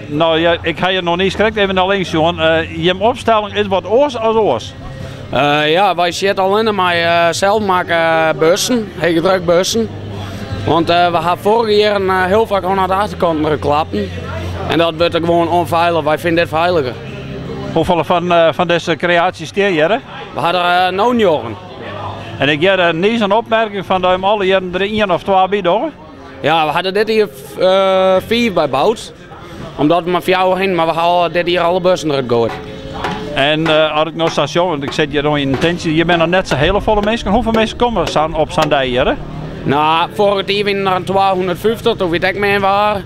No ja, ik ha hjir noch niis krekt even nei links sjoen. Jim opstelling is wat oars as oars. Ja, wy sjitte allinne mei selsmakke bussen, hegedrukbussen. Want we ha foarige jierren hiel faak oan de achterkant der klappen. En dat wurdt gewoan ûnfeilich. Wy fine dit feiliger. Hoefolle fan dizze kreaasjes stean hjir? We ha der no njoggen. En ik hear niis in opmerking fan dat jim alle jierren der ien of twa by dogge. Ja, we hadden dit jier fiif by boud. Omdat we mar fjouwer hienen, mar we ha dit jier alle bussen derút goaid. En as ik no sa sjoch, want ik sit hjir no yn in tintsje, hjir binne noch net sa hele folle minsken. Hoefolle minsken komme op sa'n dei hjir? No, foarich jier wienen der in 250, doe wie it ek min waar.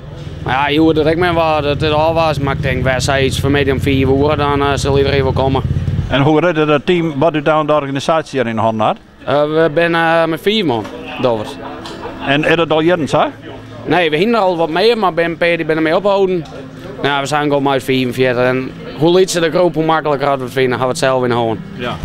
Mar ja, hjoed is it ek min waar, it is ôfwask. Mar ik tink wer sayts fanmiddei om 5 oere, dan sil iderien wol komme. En hoe grut is it team wat úteinlik de organisaasje hjir yn hannen hat? We binne mei fiif man, dowers. En is dat al jierren sa? Nee, we hienen der al wat mear, mar bin in pear dy binne dermei opholden. Nou, we zijn gewoon mei 45 en hoe lytser de groep, hoe makliker dat we it fine, ha we it sels yn 'e hân. Ja.